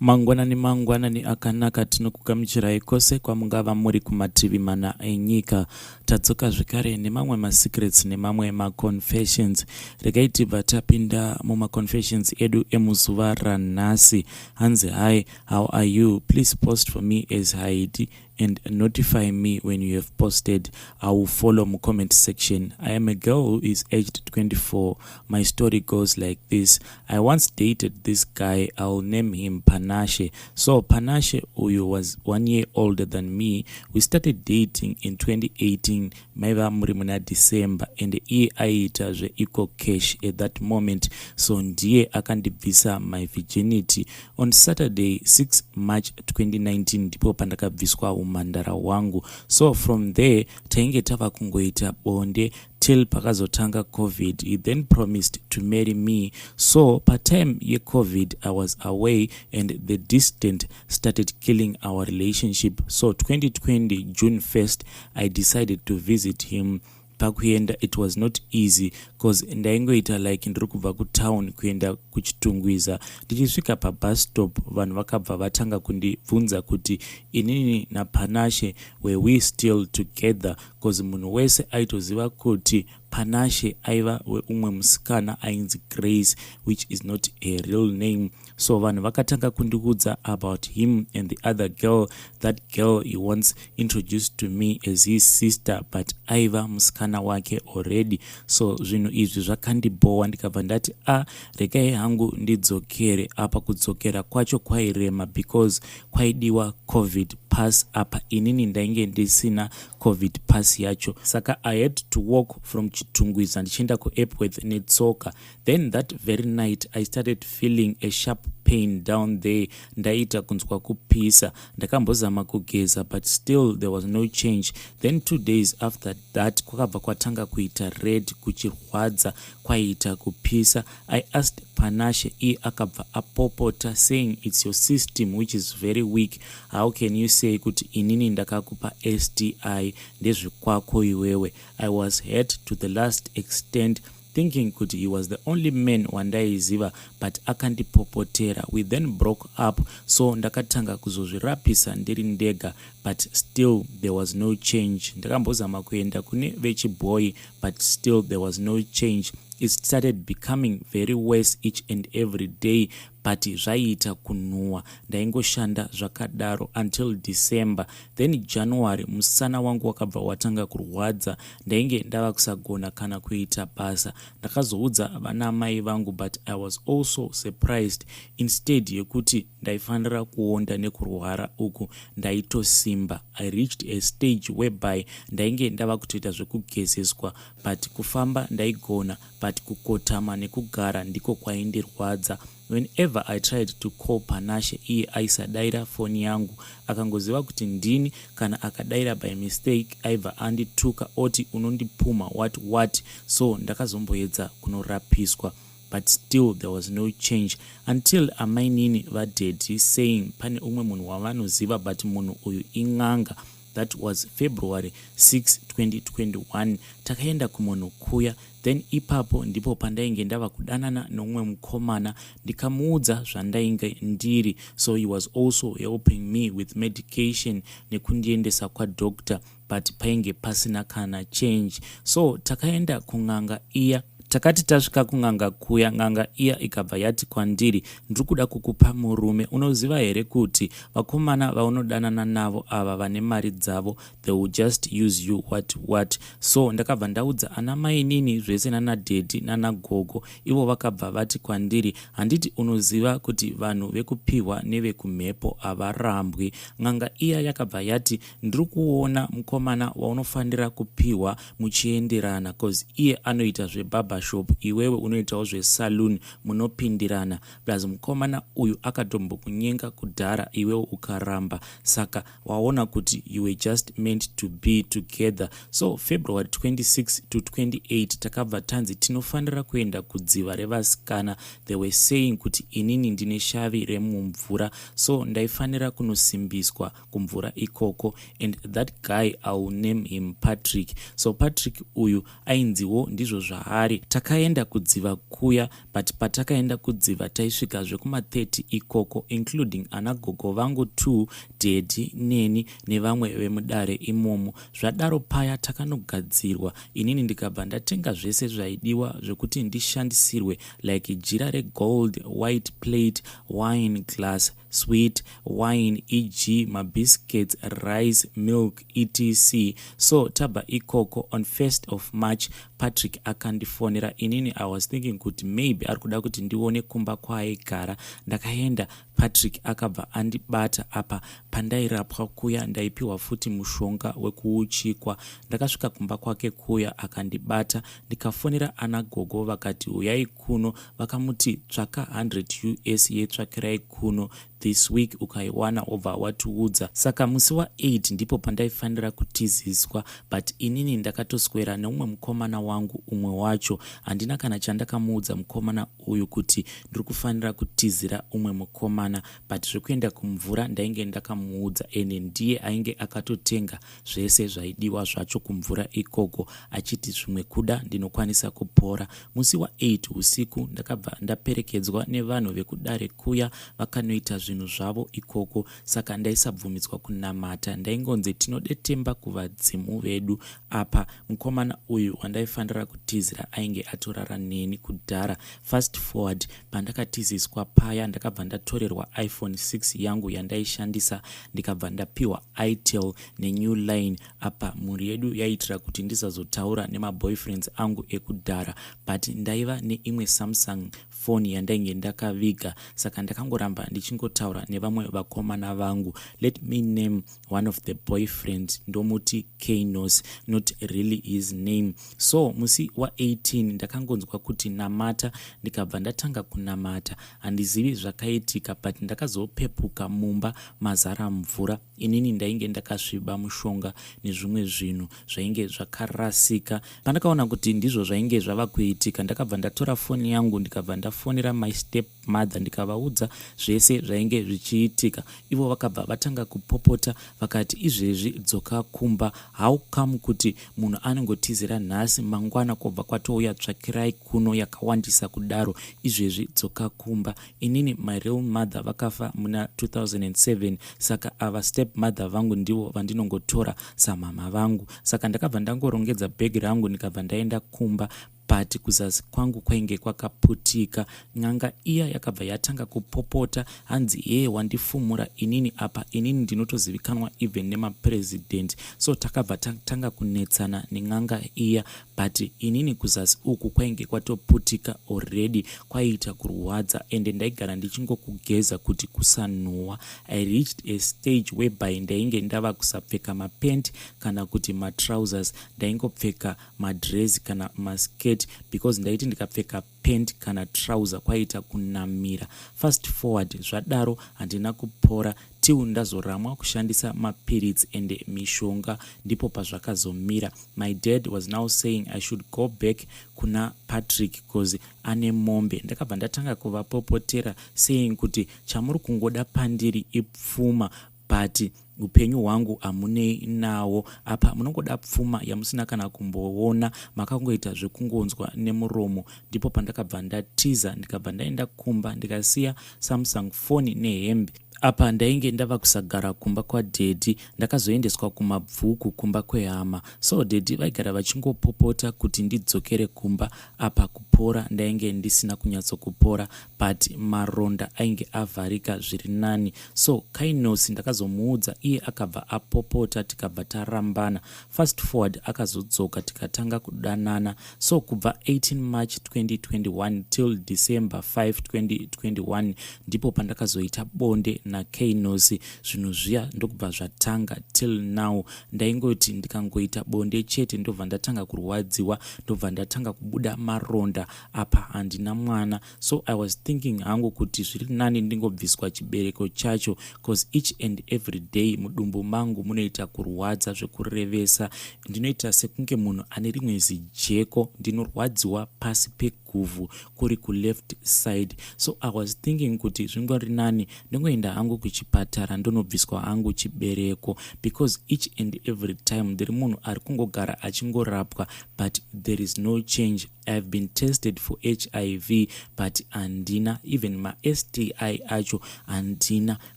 Mangwanani mangwanani akanaka tinokugamuchirai kwose kwamungava muri kumativi mana enyika. Tadzoka zvekare nemamwe masecrets nemamwe maconfessions. Regai tibva tapinda mumaconfessions edu emuzuva ranhasi. Hanzi hi, how are you? Please post for me as Heidi and notify me when you have posted. I will follow mucomment section. I am a girl who is aged 24. My story goes like this. I once dated this guy. I'll name him Panashe. So Panashe uyu was 1 year older than me. We started dating in 2018, maiva muri muna December, and iye aiita zveEcoCash at that moment. So ndiye akandibvisa my virginity on Saturday 6 March 2019. Ndipo pandakabviswa umhandara hwangu. So from there tainge tava kungoita bonde till pakazotanga COVID. He then promised to marry me. So patime yeCOVID I was away and the distant started killing our relationship. So 2020 June 1st I decided to visit him. Pakuenda it was not easy cause ndaingoita like ndiri kubva kutown kuenda kuChitungwiza. Ndichisvika pabus stop, vanhu vakabva vatanga kundibvunza kuti inini naPanashe were we still together, cause munhu wese aitoziva kuti Panashe aiva weumwe musikana ainzi Grace, which is not a real name. So vanhu vakatanga kundiudza about him and the other girl. That girl he once introduced to me as his sister, but aiva musikana wake already. So zvinhu izvi zvakandibhowa. Ndikabva ndati, "A ah, regai hangu ndidzokere." Apa kudzokera kwacho kwairema because kwaidiwa COVID pass. Apa inini ndainge ndisina COVID pass yacho, saka I had to walk from Chitungwiza ndichienda kuEpworth netsoka. Then that very night I started feeling a sharp pain down there. Ndaita kunzwa kupisa. Ndakambozama kugeza, but still there was no change. Then 2 days after that kwakabva kwatanga kuita red, kuchirwadza, kwaiita kupisa. I asked Panashe. Iye akabva apopota saying, "It's your system which is very weak. How can you say kuti inini ndakakupa STI? Ndezvekwako iwewe." I was hurt to the last extent, thinking kuti he was the only man wandaiziva, but akandipopotera. We then broke up. So ndakatanga kuzozvirapisa ndiri ndega, but still there was no change. Ndakambozama kuenda kune vechibhoyi, but still there was no change. It started becoming very worse each and every day, but zvaiita kunhuhwa. Ndaingoshanda zvakadaro until December. Then January musana wangu wakabva watanga kurwadza. Ndainge ndava kusagona kana kuita basa. Ndakazoudza vana mai vangu, but I was also surprised. Instead yekuti ndaifanira kuonda nekurwara uku, ndaitosimba. I reached a stage whereby ndainge ndava kutoita zvekugezeswa, but kufamba ndaigona, but kukotama nekugara ndiko kwaindirwadza. Whenever I tried to call Panashe, iye aisadayira foni yangu. Akangoziva kuti ndini, kana akadayira by mistake, aibva andituka oti, "Unondipuma what what?" So ndakazomboedza kunorapiswa, but still there was no change until amainini vadaddy saying pane umwe munhu wavanoziva, but munhu uyu in'anga. That was February 6 2021. Takaenda kumunhu kuya. Then ipapo ndipo pandainge ndava kudanana nomumwe mukomana. Ndikamuudza zvandainge ndiri. So he was also helping me with medication nekundiendesa kwadoctor, but painge pasina kana change. So takaenda kun'anga iya. Takati tasvika kun'anga kuya, n'anga iya ikabva yati kwandiri, "Ndiri kuda kukupa murume. Unoziva here kuti vakomana vaunodanana navo ava vane mari dzavo? They will just use you, what what." So ndakabva ndaudza ana mainini zvese, nanadaddy nanagogo. Ivo vakabva vati kwandiri, "Handiti unoziva kuti vanhu vekupiwa nevekumhepo havarambwi?" N'anga iya yakabva yati, "Ndiri kuona mukomana waunofanira kupiwa muchienderana, cause iye anoita zvebarbershop, iwewe unoitawo zvesaloon, munopindirana. Plus mukomana uyu akatombokunyenga kudhara, iwewe ukaramba, saka waona kuti you were just meant to be together." So February 26 to 28 takabva tanzi tinofanira kuenda kudziva revasikana. They were saying kuti inini ndine shavi remumvura, so ndaifanira kunosimbiswa kumvura ikoko. And that guy, I will name him Patrick. So Patrick uyu ainziwo ndizvo zvaari. Takaenda kudziva kuya, but patakaenda kudziva taisvika zvekuma30 ikoko, including ana gogo vangu 2, daddy neni nevamwe vemudare imomo. Zvadaro paya takanogadzirwa. Inini ndikabva ndatenga zvese zvaidiwa zvekuti ndishandisirwe, like jira regold, white plate, wine glass, sweet wine, eg mabiscuits, rice, milk, etc. So tabva ikoko, on 1st of March, Patrick akandifonera. Inini I was thinking kuti maybe ari kuda kuti ndione kumba kwaaigara. Ndakaenda, Patrick akabva andibata. Apa pandairapwa kuya ndaipiwa futi mushonga wekuuchikwa. Ndakasvika kumba kwake kuya, akandibata. Ndikafonera ana gogo, vakati, "Uyai kuno." Vakamuti, "Tsvaka 100 US yetsvakirai kuno this week, ukaiwana wobva watiudza." Saka musi wa8 ndipo pandaifanira kutiziswa, but inini ndakatoswera neumwe mukomana wangu umwe wacho. Handina kana chandakamuudza mukomana uyu kuti ndiri kufanira kutizira umwe mukomana, but zvekuenda kumvura ndainge ndakamuudza, ende ndiye ainge akatotenga zvese zvaidiwa zvacho kumvura ikoko, achiti zvimwe kuda ndinokwanisa kupora. Musi wa8 usiku ndakabva ndaperekedzwa nevanhu vekudare kuya, vakanoita zvinhu zvavo ikoko. Saka ndaisabvumidzwa kunamata, ndaingonzi tinodetemba kuvadzimu vedu. Apa mukomana uyu wandaifanira kutizira ainge atorara neni kudhara. Fast forward, pandakatiziswa paya ndakabva ndatorerwa iPhone 6 yangu yandaishandisa, ndikabva ndapiwa Itel nenew line. Apa mhuri yedu yaiitira kuti ndisazotaura nemaboyfriends angu ekudhara, but ndaiva neimwe Samsung foni yandainge ndakaviga, saka ndakangoramba ndichingotaura nevamwe vakomana vangu. Let me name one of the boyfriends, ndomuti Kanos, not really his name. So musi wa18 ndakangonzwa kuti namata, ndikabva ndatanga kunamata. Handizivi zvakaitika, but ndakazopepuka mumba mazara mvura. Inini ndainge ndakasviba mushonga nezvimwe zvinhu zvainge zvakarasika. Pandakaona kuti ndizvo zvainge zvava kuitika, ndakabva ndatora foni yangu, ndikabva ndafonera my step mother, ndikavaudza zvese zvainge zvichiitika. Ivo vakabva vatanga kupopota, vakati, "Izvezvi dzoka kumba. How come kuti munhu anongotizira nhasi, mangwana kwobva kwatouya tsvakirai kuno yakawandisa kudaro? Izvezvi dzoka kumba." Inini my real mother vakafa muna 2007, saka ava step mother vangu ndivo vandinongotora samama vangu. Saka ndakabva ndangorongedza bhegi rangu, ndikabva ndaenda kumba, but kuzasi kwangu kwainge kwakaputika. N'anga iya yakabva yatanga kupopota, hanzi, "Yee, wandifumura inini. Apa inini ndinotozivikanwa even nemapresident." So takabva tatanga kunetsana nen'anga iya, but inini kuzasi uku kwainge kwatoputika already, kwaiita kurwadza, ende ndaigara ndichingokugeza kuti kusanhuhwa. I reached a stage whereby ndainge ndava kusapfeka mapent kana kuti matrousers, ndaingopfeka madress kana maskirt, because ndaiti ndikapfeka pent kana trouser kwaita kunamira. Fast forward, zvadaro handina kupora till ndazoramwa kushandisa mapiritsi ende mishonga, ndipo pazvakazomira. My dad was now saying I should go back kuna Patrick 'cause ane mombe. Ndakabva ndatanga kuvapopotera, saying kuti chamuri kungoda pandiri ipfuma, but upenyu hwangu hamunei nawo. Apa munongoda pfuma yamusina kana kumboona, makangoita zvekungonzwa nemuromo. Ndipo pandakabva ndatiza, ndikabva ndaenda kumba, ndikasiya Samsung foni nehembe. Apa ndainge ndava kusagara kumba kwadaddy, ndakazoendeswa kuMabvuku kumba kwehama. So daddy vaigara vachingopopota kuti ndidzokere kumba. Apa kupora ndainge ndisina kunyatsokupora, but maronda ainge avharika zviri nani. So Kainos ndakazomuudza, iye akabva apopota, tikabva tarambana. Fast forward, akazodzoka, tikatanga kudanana. So kubva 18 March 2021 till December 5 2021 ndipo pandakazoita bonde naKainos. Zvinhu zviya ndokubva zvatanga. Till now ndaingoti ndikangoita bonde chete, ndobva ndatanga kurwadziwa, ndobva ndatanga kubuda maronda. Apa handina mwana, so I was thinking hangu kuti zviri nani ndingobviswa chibereko chacho, 'cause each and every day mudumbu mangu munoita kurwadza zvekurevesa. Ndinoita sekunge munhu ane rimwe zijeko, ndinorwadziwa pasi pegumbo. guvhu kuri kuleft side. So I was thinking kuti zvingori nani ndingoenda hangu kuchipatara ndonobviswa hangu chibereko, because each and every time ndiri munhu ari kungogara achingorapwa, but there is no change. I have been tested for HIV, but handina, even maSTI acho handina,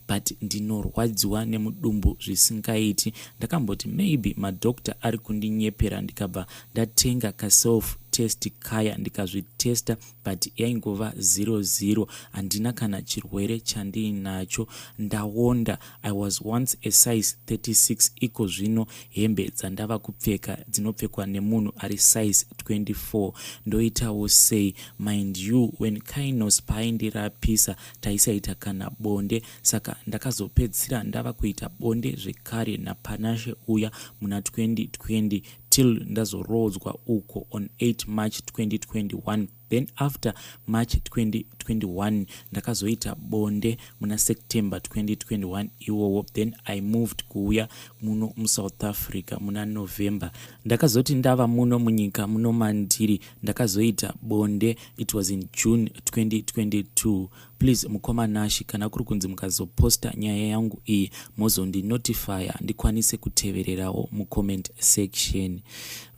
but ndinorwadziwa nemudumbu zvisingaiti. Ndakamboti maybe madoctor ari kundinyepera, ndikabva ndatenga kaself test kaya ndikazvitesta, but yaingova 00, handina kana chirwere chandiinacho. Ndaonda. I was once a size 36, iko zvino hembe dzandava kupfeka dzinopfekwa nemunhu ari size 24. Ndoitawo sei? Mind you, when Kainos paaindirapisa taisaita kana bonde, saka ndakazopedzisira ndava kuita bonde zvekare naPanashe uya muna 2020 till ndazorodzwa uko on 8 March 2021. Then after March 2021 ndakazoita bonde muna September 2021 iwowo. Then I moved kuuya muno muSouth Africa muna November. Ndakazoti ndava muno munyika muno mandiri, ndakazoita bonde, it was in June 2022. Please, mukoma Nashi, kana kuri kunzi mukazoposta nyaya yangu iyi, mozondinotifya ndikwanise kutevererawo mucomment section.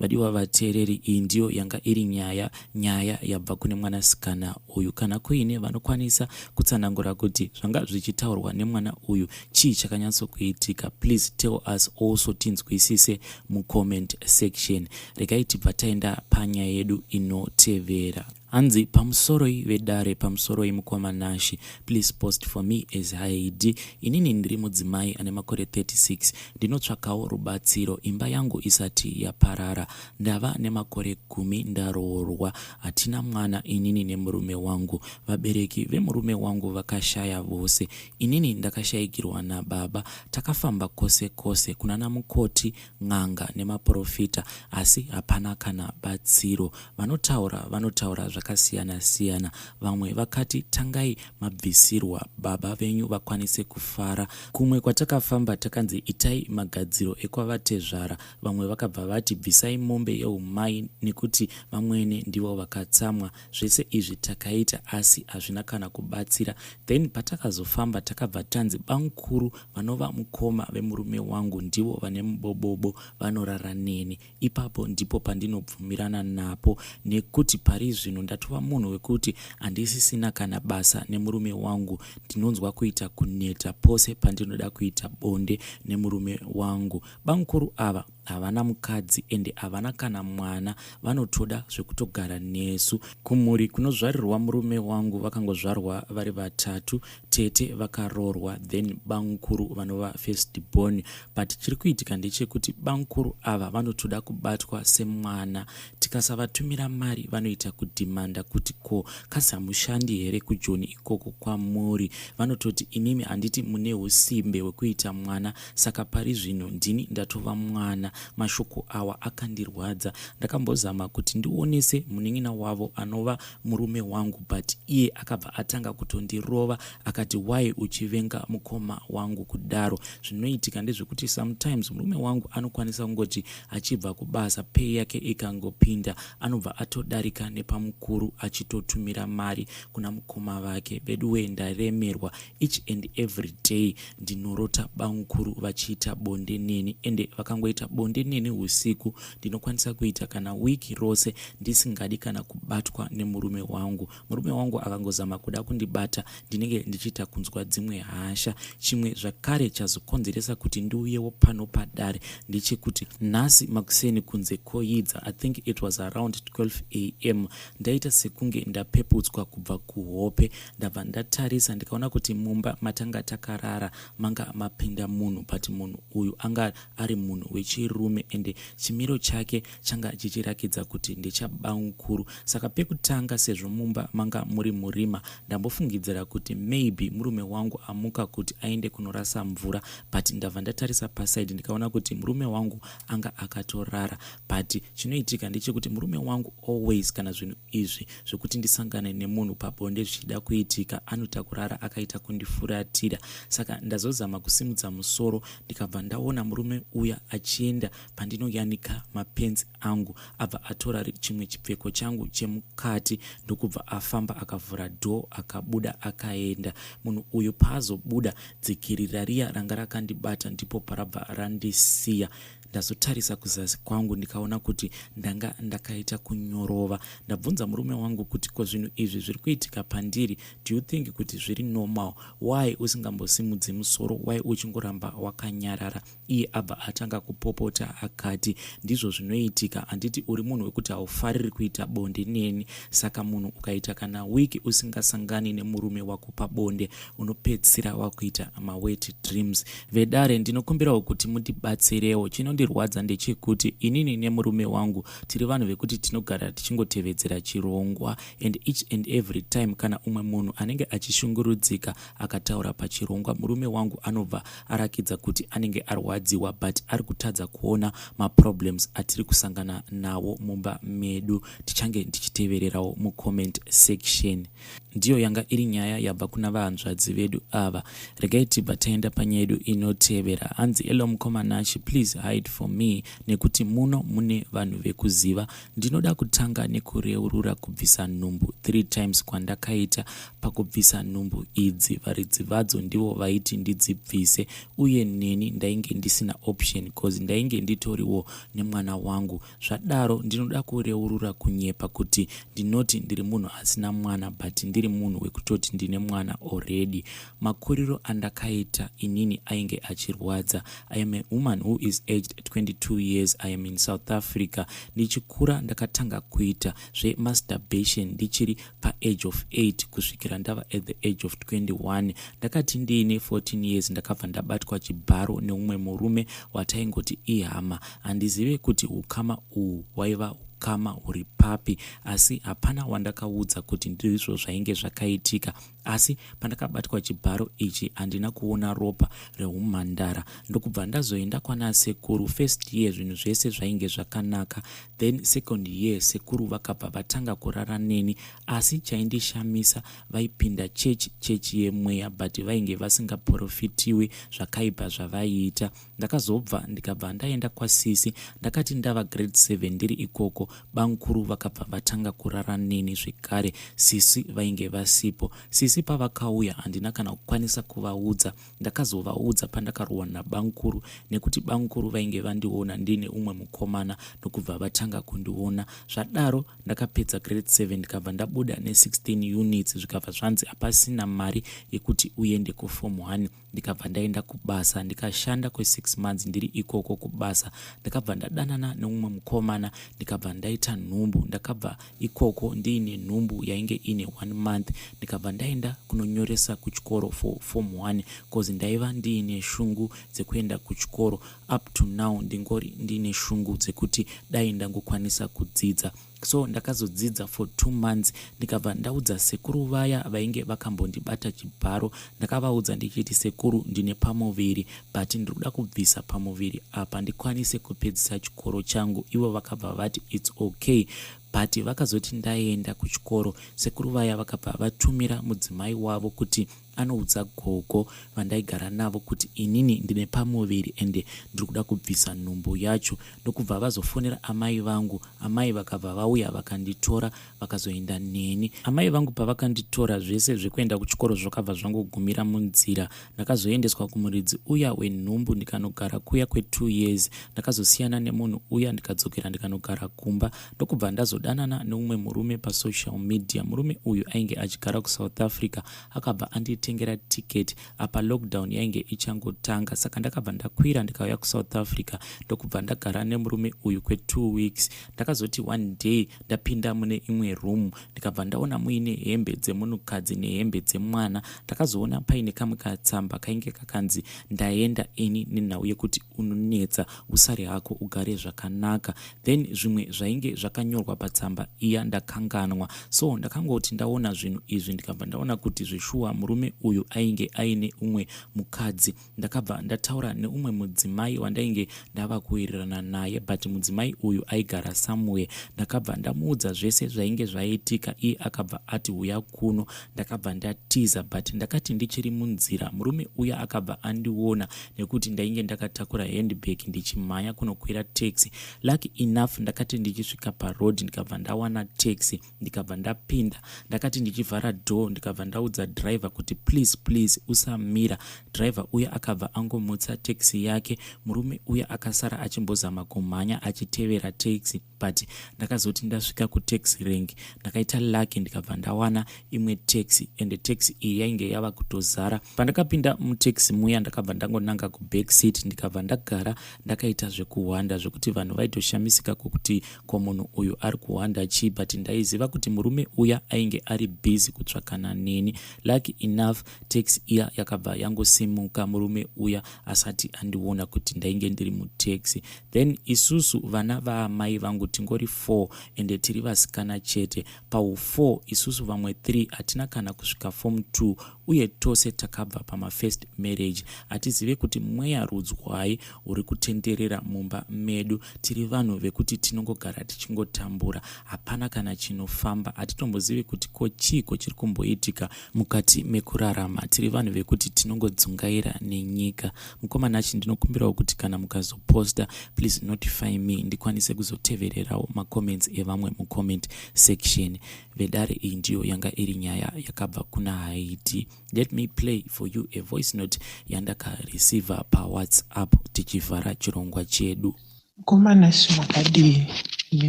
Vadiwa vateereri, iyi ndiyo yanga iri nyaya yabva kune mwanasikana uyu. Kana kuine vanokwanisa kutsanangura kuti zvanga zvichitaurwa nemwana uyu chii chakanyatsokuitika, please tell us also tinzwisise mucomment section. Regai tibva taenda panyaya yedu inotevera. Hanzi, "Pamusoroi vedare, pamusoroi mukoma Nashi. Please post for me as id. Inini ndiri mudzimai ane makore 36, ndinotsvakawo rubatsiro imba yangu isati yaparara. Ndava nemakore 10 ndaroorwa. Hatina mwana inini nemurume wangu. Vabereki vemurume wangu vakashaya vose. Inini ndakashayikirwa nababa. Takafamba kwose kwose kunana mukoti, n'anga nemaprofita, asi hapana kana batsiro. Vanotaura zvakasiyana-siyana. Vamwe vakati tangai mabvisirwa baba venyu vakwanise kufara. Kumwe kwatakafamba takanzi itai magadziro ekwavatezvara. Vamwe vakabva vati bvisai mombe yeumai nekuti vamwene ndivo vakatsamwa. Zvese izvi takaita, asi hazvina kana kubatsira. Then patakazofamba takabva tanzi bamukuru, vanova mukoma vemurume wangu, ndivo vane mubobobo, vanorara neni. Ipapo ndipo pandinobvumirana napo, nekuti pari zvino ndatova munhu wekuti handisisina kana basa nemurume wangu. Ndinonzwa kuita kuneta pose pandinoda kuita bonde nemurume wangu. Bamukuru ava havana mukadzi ende havana kana mwana, vanotoda zvekutogara nesu. Kumhuri kunozvarirwa murume wangu vakangozvarwa vari vatatu, tete vakaroorwa, then bamukuru vanova first born. But chiri kuitika ndechekuti bamukuru ava vanotoda kubatwa semwana. Tikasavatumira mari vanoita kudhimanda kuti ko kasi hamushandi here kuJoni ikoko kwamuri? Vanototi imimi handiti mune usimbe hwekuita mwana, saka pari zvino ndini ndatova mwana. Mashoko awa akandirwadza. Ndakambozama kuti ndionese munin'ina wavo anova murume wangu, but iye akabva atanga kutondirova, akati why uchivenga mukoma wangu kudaro? Zvinoitika ndezvekuti sometimes murume wangu anokwanisa kungoti achibva kubasa, pay yake ikangopinda, anobva atodarika nepamukuru achitotumira mari kuna mukoma vake. Veduwe, ndaremerwa. Each and every day ndinorota bamukuru vachiita bonde neni, ende vakangoita bonde neni usiku, ndinokwanisa kuita kana wiki rose ndisingadi kana kubatwa nemurume wangu. Murume wangu akangozama kuda kundibata, ndinenge ndichiita kunzwa dzimwe hasha. Chimwe zvakare chazokonzeresa kuti ndiuyewo pano padare ndechekuti nhasi makuseni kunze koidza, I think it was around 12 a.m., ndaita sekunge ndapeputswa kubva kuhope. Ndabva ndatarisa ndikaona kuti mumba matanga takarara manga mapinda munhu, but munhu uyu anga ari munhu wechirume, ende chimiro chake changa chichirakidza kuti ndechabamukuru. Saka pekutanga, sezvo mumba manga muri murima, ndambofungidzira kuti maybe murume wangu amuka kuti aende kunorasa mvura, but ndabva ndatarisa paside ndikaona kuti murume wangu anga akatorara. But chinoitika ndechekuti murume wangu always, kana zvinhu izvi zvekuti ndisangane nemunhu pabonde zvichida kuitika, anoita kurara akaita kundifuratira. Saka ndazozama kusimudza musoro, ndikabva ndaona murume uya achienda." ndichienda pandinoyanika mapenzi angu. Abva atora chimwe chipfeko changu chemukati ndokubva afamba akavhura door akabuda akaenda. Munhu uyu paazobuda, dzikirira riya ranga rakandibata ndipo parabva randisiya. Ndazotarisa kuzasi kwangu ndikaona kuti ndanga ndakaita kunyorova. Ndabvunza murume wangu kuti ko zvinhu izvi zviri kuitika pandiri, do you think kuti zviri normal? Why usingambosimudzi musoro? Why uchingoramba wakanyarara? Iye abva atanga kupopota akati ndizvo zvinoitika, handiti uri munhu wekuti haufariri kuita bonde neni, saka munhu ukaita kana wiki usingasangani nemurume wako pabonde unopedzisira wakuita mawet dreams. Vedare, ndinokumbirawo kuti mundibatsirewo. Chinondirwadza ndechekuti inini nemurume wangu tiri vanhu vekuti tinogara tichingotevedzera chirongwa, and each and every time kana umwe munhu anenge achishungurudzika akataura pachirongwa, murume wangu anobva arakidza kuti anenge arwadziwa, but ari kutadza kuona maproblems atiri kusangana nawo mumba medu. Tichange tichitevererawo mucomment section. Ndiyo yanga iri nyaya yabva kuna vahanzvadzi vedu ava. Regai tibva taenda panyaya yedu inotevera. Hanzi, "Hello mukoma Nashi, please hide for me nekuti muno mune vanhu vekuziva. Ndinoda kutanga nekureurura kubvisa nhumbu 3 times kwandakaita. Pakubvisa nhumbu idzi, varidzi vadzo ndivo vaiti ndidzibvise, uye neni ndainge ndisina option cause ndainge nditoriwo nemwana wangu. Zvadaro, ndinoda kureurura kunyepa kuti ndinoti ndiri munhu asina mwana, but ndiri munhu wekutoti ndine mwana already. Makuriro andakaita inini ainge achirwadza. I am a woman who is aged 22 years. I am in South Africa. Ndichikura ndakatanga kuita zvemasturbation ndichiri paage of 8 kusvikira ndava at the age of 21. Ndakati ndiine 14 years ndakabva ndabatwa chibharo neumwe murume wataingoti ihama. Handizive kuti ukama uhu hwaiva ukama huri papi, asi hapana wandakaudza kuti ndizvo zvainge zvakaitika. Asi pandakabatwa chibharo ichi handina kuona ropa reumhandara, ndokubva ndazoenda kwana sekuru. First year zvinhu zvese zvainge zvakanaka. Then second year sekuru vakabva vatanga kurara neni, asi chaindishamisa vaipinda chechi, chechi yemweya, but vainge vasingaprofitiwi zvakaipa zvavaiita. Ndakazobva ndikabva ndaenda kwasisi. Ndakati ndava grade 7 ndiri ikoko, bamukuru vakabva vatanga kurara neni zvekare, sisi vainge vasipo. Sisi pavakauya handina kana kukwanisa kuvaudza. Ndakazovaudza pandakarohwa nabamukuru, nekuti bamukuru vainge vandiona ndiine umwe mukomana ndokubva vatanga kundiona. Zvadaro ndakapedza grade 7 ndikabva ndabuda ne16 units, zvikabva zvanzi hapasina mari yekuti uende kuform 1. Ndikabva ndaenda kubasa ndikashanda kwe6 months. Ndiri ikoko kubasa ndakabva ndadanana neumwe mukomana, ndikabva ndaita nhumbu. Ndakabva ikoko ndiine nhumbu yainge ine one month, ndikabva ndaenda kunonyoresa kuchikoro for form 1 cause ndaiva ndiine shungu dzekuenda kuchikoro. Up to now ndingori ndiine shungu dzekuti dai ndangokwanisa kudzidza. So ndakazodzidza for 2 months, ndikabva ndaudza sekuru vaya vainge vakambondibata chibharo. Ndakavaudza ndichiti, "Sekuru, ndine pamuviri, but ndiri kuda kubvisa pamuviri apa ndikwanise kupedzisa chikoro changu." Ivo vakabva vati it's okay, but vakazoti ndaenda kuchikoro, sekuru vaya vakabva vatumira mudzimai wavo kuti anoudza gogo vandaigara navo kuti inini ndine pamuviri ende ndiri kuda kubvisa nhumbu yacho, ndokubva vazofonera amai vangu. Amai vakabva vauya vakanditora vakazoenda neni. Amai vangu pavakanditora, zvese zvekuenda kuchikoro zvakabva zvangogumira munzira. Ndakazoendeswa kumuridzi uya wenhumbu ndikanogara kuya kwe2 years. Ndakazosiyana nemunhu uya ndikadzokera ndikanogara kumba, ndokubva ndazodanana neumwe murume pasocial media. Murume uyu ainge achigara kuSouth Africa. Akabva anditengera tiketi apa lockdown yainge ichangotanga, saka ndakabva ndakwira ndikauya kuSouth Africa, ndokubva ndagara nemurume uyu kwe2 weeks. Ndakazoti one day ndapinda mune imwe room, ndikabva ndaona muine hembe dzemunhukadzi nehembe dzemwana. Ndakazoona paine kamwe katsamba kainge kakanzi, "Ndaenda ini nenhau yekuti unonetsa, usare hako ugare zvakanaka." Then zvimwe zvainge zvakanyorwa patsamba iya ndakanganwa. So ndakangoti ndaona zvinhu izvi, ndikabva ndaona kuti zveshuwa murume uyu ainge aine umwe mukadzi. Ndakabva ndataura neumwe mudzimai wandainge ndava kuwirirana naye, but mudzimai uyu aigara somewhere. Ndakabva ndamuudza zvese zvainge zvaitika, iye akabva ati huya kuno. Ndakabva ndatiza, but ndakati ndichiri munzira murume uya akabva andiona nekuti ndainge ndakatakura handbag ndichimhanya kunokwira taxi. Lucky enough, ndakati ndichisvika paroad ndikabva ndawana taxi, ndikabva ndapinda. Ndakati ndichivhara door, ndikabva ndaudza driver kuti please, please, usamira. Driver uya akabva angomutsa taxi yake. Murume uya akasara achimbozama kumhanya achitevera taxi, but ndakazoti ndasvika kutaxi rank ndakaita lucky, ndikabva ndawana imwe taxi, and taxi iyi yainge yava kutozara. Pandakapinda mutaxi muya, ndakabva ndangonanga kuback seat, ndikabva ndagara ndakaita zvekuhwanda, zvekuti vanhu vaitoshamisika kuti ko munhu uyu ari kuhwanda chii, but ndaiziva kuti murume uya ainge ari busy kutsvakana neni. Lucky enough, taxi iya yakabva yangosimuka murume uya asati andiona kuti ndainge ndiri mutaxi. Then isusu vana vaamai vangu tingori 4, ende tiri vasikana chete. Pau4 isusu vamwe 3 hatina kana kusvika form 2, uye tose takabva pamafirst marriage. Hatizive kuti mweya rudzwai uri kutenderera mumba medu. Tiri vanhu vekuti tinongogara tichingotambura, hapana kana chinofamba. Hatitombozivi kuti ko chiiko chiri kumboitika mukati mekurarama. Tiri vanhu vekuti tinongodzungaira nenyika. Mukoma Nashi, ndinokumbirawo kuti kana mukazoposta, please notify me, ndikwanise kuzotevererawo macomments evamwe mucomment section. Vedare, iyi ndiyo yanga iri nyaya yakabva kuna Haiti. Let me play for you a voice note yandakareceiva paWhatsApp tichivhara chirongwa chedu. Mukoma Nashi, makadii? Ini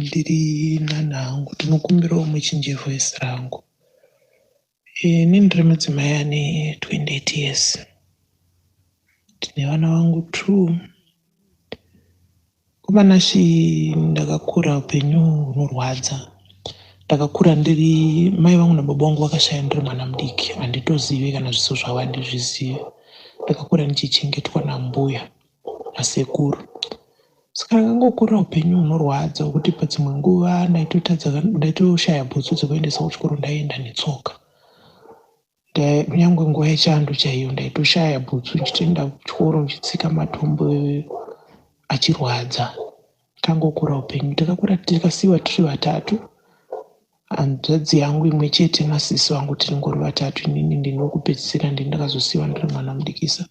ndiri nanhangu, ndinokumbirawo muchinje voice rangu. Ini ndiri mudzimai ane 28 years, ndine vana vangu two. Mukoma Nashi, ndakakura upenyu hunorwadza. Ndakakura ndiri mai vangu nababa vangu vakashaya ndiri mwana mudiki, handitozivi kana zviso zvavo handizvizivi. Ndakakura ndichichengetwa nambuya nasekuru, saka ndakangokura upenyu hunorwadza hwekuti padzimwe nguva ndaitotadza, ndaitoshaya bhutsu dzekuendesa kuchikoro, ndaienda netsoka. Kunyange nguva yechando chaiyo ndaitoshaya bhutsu, ndichitoenda kuchikoro ndichitsika matombo achirwadza. Tangokura upenyu, takakura tikasiyiwa tiri vatatu, hanzvadzi yangu imwe chete nasisi vangu, tiringori vatatu. Inini ndini wekupedzisira, ndini ndakazosiyiwa ndiri mwana mudikisa.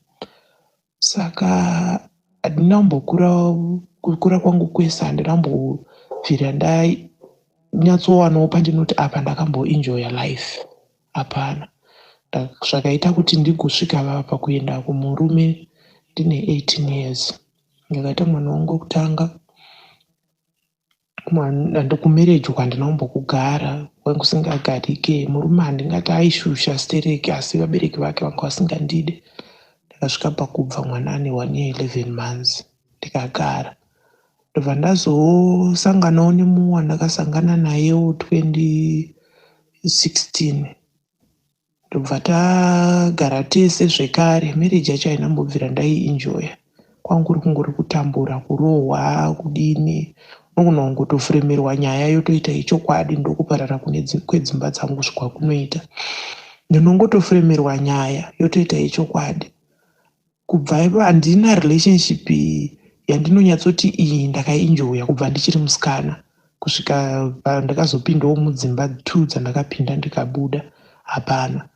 Saka handina kumbokura, kukura kwangu kwese handina kumbobvira ndanyatsowanawo pandinoti apa ndakamboenjoya life, hapana. Zvakaita kuti ndigosvika pakuenda kumurume ndine 18 years. Ndakaita mwana wangu wekutanga. Kumarriage uku handina kumbokugara, kwanga kusingagarike. Murume handingati aishusha stereki, asi vabereki vake vanga vasingandide. Ndakasvika pakubva mwana ane 1 year 11 months, ndikagara. Ndobva ndazosanganawo nemumwe wandakasangana nayewo 2016, ndobva tagara tese zvekare. Marriage yacho haina kumbobvira ndaienjoya, kwangu kuri kungori kutambura, kurohwa, kudini. Unogona kungotofuremerwa nyaya yotoita yechokwadi, ndokuparara kwedzimba dzangu kwakunoita. Ndinongotofuremerwa nyaya yotoita yechokwadi. Kubva ipo handina relationship yandinonyatsoti iyi ndakaenjoya kubva ndichiri musikana kusvika pandakazopindawo mudzimba two dzandakapinda ndikabuda, hapana.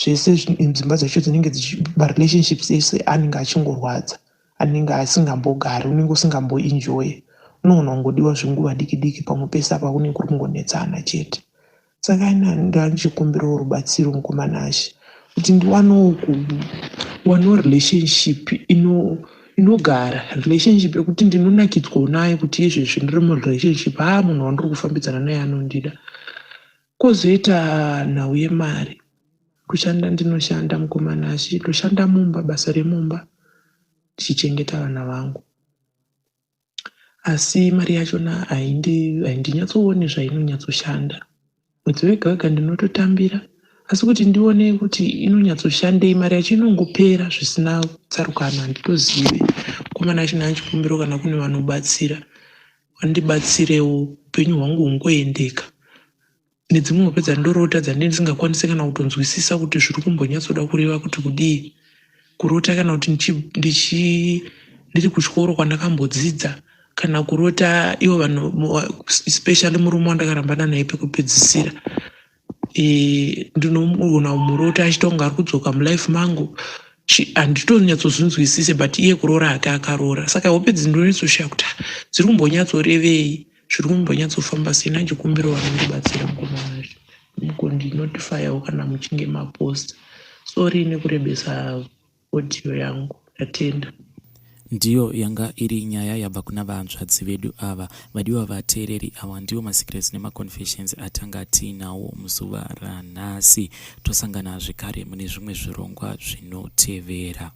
Zvese dzimba dzacho dzinenge marelationships ese anenge achingorwadza, anenge asingambogari, unenge usingamboenjoyi. Unogona kungodiwa zvenguva diki diki, pamwe pese apa kunenge kuri kungonetsana chete. Saka ina ndandichikumbirawo rubatsiro, mukoma Nashi, kuti ndiwanewo kuwanawo relationship inogara, relationship yekuti ndinonakidzwawo nayo, kuti izvezvi ndiri murelationship, haa, munhu wandiri kufambidzana naye anondida. Kwozoita nhau yemari. Kushanda ndinoshanda, mukoma Nashi, ndoshanda mumba, basa remumba, ndichichengeta vana vangu, asi mari yachona haindinyatsooni zvainonyatsoshanda. Mwedzi wega wega ndinototambira, asi kuti ndione kuti inonyatsoshandei, mari yacho inongopera zvisina tsarukano, handitozivi. Mukoma Nashi, ndachikumbirawo kana kune vanobatsira, vandibatsirewo upenyu hwangu hungoendeka. Nedzimwe hope dzandorota dzandinenge ndisingakwanise kana kutonzwisisa kuti zviri kumbonyatsoda kureva kuti kudii. Kurota kana kuti ndichi ndiri kuchikoro kwandakambodzidza kana kurota ivo vanhu especially murume wandakarambana naye pekupedzisira e, ndinogona kumurota achiita kunge ari kudzoka mulife mangu handitonyatsozinzwisise but iye kuroora hake akaroora saka hope idzi ndinonyatsoshaya kuti ah, dziri kumbonyatsorevei zviri kumbonyatsofamba sei nanjikumbiro vanondibatsira mukoma vacho mukondinotifyawo kana muchinge maposta sorry nekurebesa audio yangu ndatenda. Ndiyo yanga iri nyaya yabva kuna vahanzvadzi vedu ava. Vadiwa vateereri, awa ndiwo masecrets nemaconfessions atanga tiinawo muzuva ranhasi. Tosangana zvekare mune zvimwe zvirongwa zvinotevera.